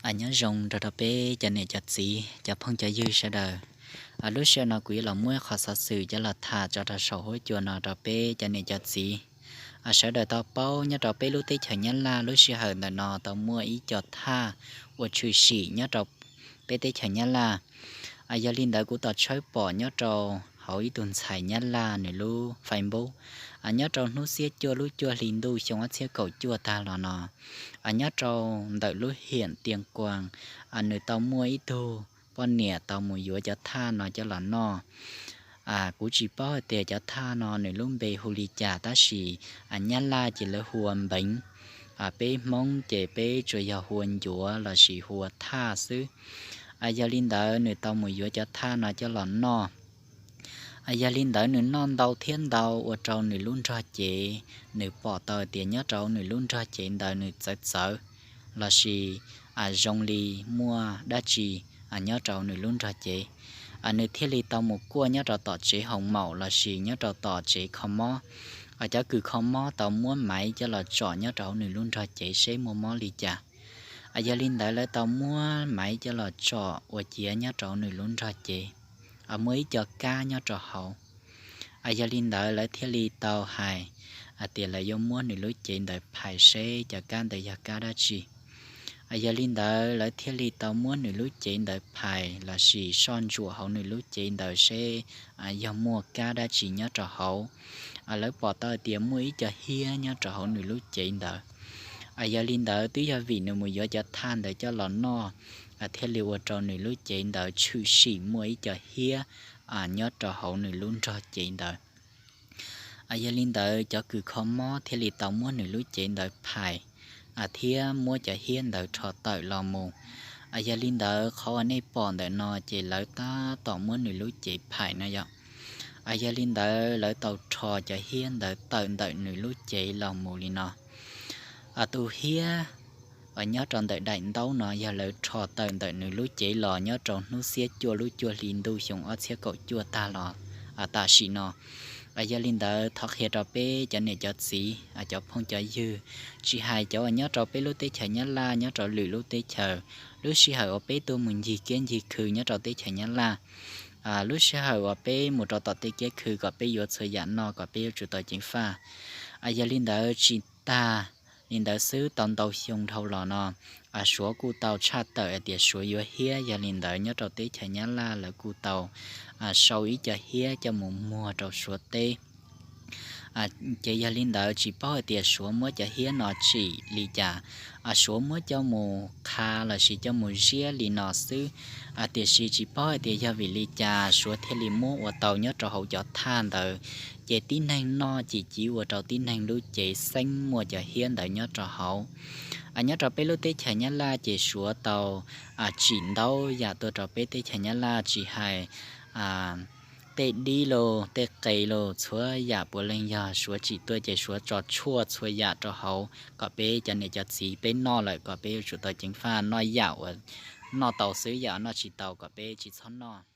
Aws, nyob zoo rau rau peb cov niam cov txiv, cov phooj cov ywg sawv daws. Aws, lub sij hawm no kuv yuav los muab qhov xov xwm coj los tham tso rau saum huab cua no rau peb cov niam cov txiv. Aws, sawv daws tau paub nyob rau peb lub teb chaws Nyab Laj lub sij hawm ntawm no tau muaj ib co thaj uas tshwm sim nyob rau peb teb chaws Nyab Laj. Aws, yog li ntawd kuv tau tshawb pom nyob rau hauv ib tug ntxhais Nyab Laj nws lub Facebook. Aws, nyob rau hnub xiab cuaj lub cuaj hli ntuj xyoo ob txhiab kaum cuaj tag los no, aws, nyob rau ntawm lub hiam Tiaj Kuas, aws, nws tau muaj ib tug poj niam tau mus yuav cov thaj no coj los noj. Aws, kuv tsis paub hais tias cov thaj no nws lub npe hu li cas tab sis, aws, Nyab Laj ces lawv hu ua npeev. Aws, peb Hmoob ces peb tsuas yog hu ua ncuav lossis hu ua thaj xwb. Aws, yog li ntawd nws tau mus yuav cov thaj no coj los noj. Aws, yog li ntawd nws noj ntau thiab ntau ua rau nws lub nrog cev, nws pom tau tias nyob rau nws lub nrog cev ntawd nws txawv txawv lossis, aws, zoo li muaj dab tsi, aws, nyob rau nws lub nrog cev. Aws, nws thiaj li tau mus kuaj nyob rau tom tsev hoos maum lossis nyob rau tom tsev kho mob. Aws, cov kws kho mob tau muab maiv coj los tsom nyob rau hauv nws lub nrog cev seb muaj mob li cas. Aws, yog li ntawd lawv tau muab maiv coj los tsom ua ciav nyob rau hauv nws lub nrog cev. Aws, muaj ib co kab nyob rau hauv. Aws, yog li ntawd lawv thiaj li tau hais, aws, tias lawv yuav muab nws lub cev ntawd phais seb cov kab ntawd yog kab dab tsi. Aws, yog li ntawd lawv thiaj li tau muab nws lub cev ntawd phais lossis soj ntsuam hauv nws lub cev ntawd seb, aws, yog muaj kab dab tsi nyob rau hauv. Aws, lawv pom tau tias muaj ib co hiab nyob rau hauv nws lub cev ntawd. Aws, yog li ntawd twb yog vim nws mus yuav cov thaj ntawd coj los noj, aws, thiaj li ua rau nws lub cev ntawd tshwm sim muaj ib co hiab, aws, nyob rau hauv nws lub nrog cev ntawd. Aws, yog li ntawd cov kws kho mob thiaj li tau muab nws lub cev ntawd phais, aws, thiab muab cov hiab ntawd rho tawm los mus. Aws, yog li ntawd qhov uas nej pom ntawm no ces lawv tab tom muab nws lub cev phais no yog. Aws, yog li ntawd lawv tau rho cov hiab ntawd tawm ntawm nws lub cev los mus li no. Aws, tus hiab, aws, nyob rau ntawm daim ntaub no yog lawv rho tawm ntawm nws lub cev los nyob rau hnub xiab cuaj lub cuaj hli ntuj xyoo ob txhiab kaum cuaj tag los, aws, tam sim no. Aws, yog li ntawd thov qhia rau peb cov niam cov txiv, aws, cov phooj cov ywg, tsis hais cov uas nyob rau peb lub teb chaws Nyab Laj, nyob rau lwm lub teb chaws, lub sij hawm uas peb tuaj mus ncig kiab ncig khw nyob rau teb chaws Nyab Laj, aws, lub sij hawm uas peb mus rau tom tej kiab khw kom peb yuav txhua yam noj kom peb yuav tsum tau ceev faj. Aws, yog li ntawd tsis tag li ntawd xwb, tau ntau xyoo dhau los no, aws, Suav kuj tau tshaj tawm hais tias Suav yuav hiab, yog li ntawd nyob rau teb chaws Nyab Laj lawv kuj tau, aws, sau ib co hiab coj mus muag rau Suav teb. Aws, ces yog li ntawd tsis paub hais tias Suav muab cov hiab no tsim li cas, aws, Suav muab coj mus qha lossis coj mus ziab li no xwb. Aws, tiam sis tsis paub hais tias yog vim li cas Suav thiaj li muab ua tau nyob rau hauv cov thaj ntawd, ces tib neeg noj cim civ ua rau tib neeg lub cev xeeb muaj cov hiab ntawd nyob rau hauv. Aws, nyob rau peb lub teb chaws Nyab Laj ces Suav tau, aws, tsim ntau yam tuaj rau peb teb chaws Nyab Laj tsis hais, aws, tej dib los tej qe los txhua yam puav leej yog Suav tsim tuaj ces Suav tso tshuaj txhua yam rau hauv kom peb cov niam cov txiv peb noj lawm kom peb yuav tsum tau ceev faj, noj yam uas noj tau xwb, yam noj tsis tau kom peb tsis txhob noj.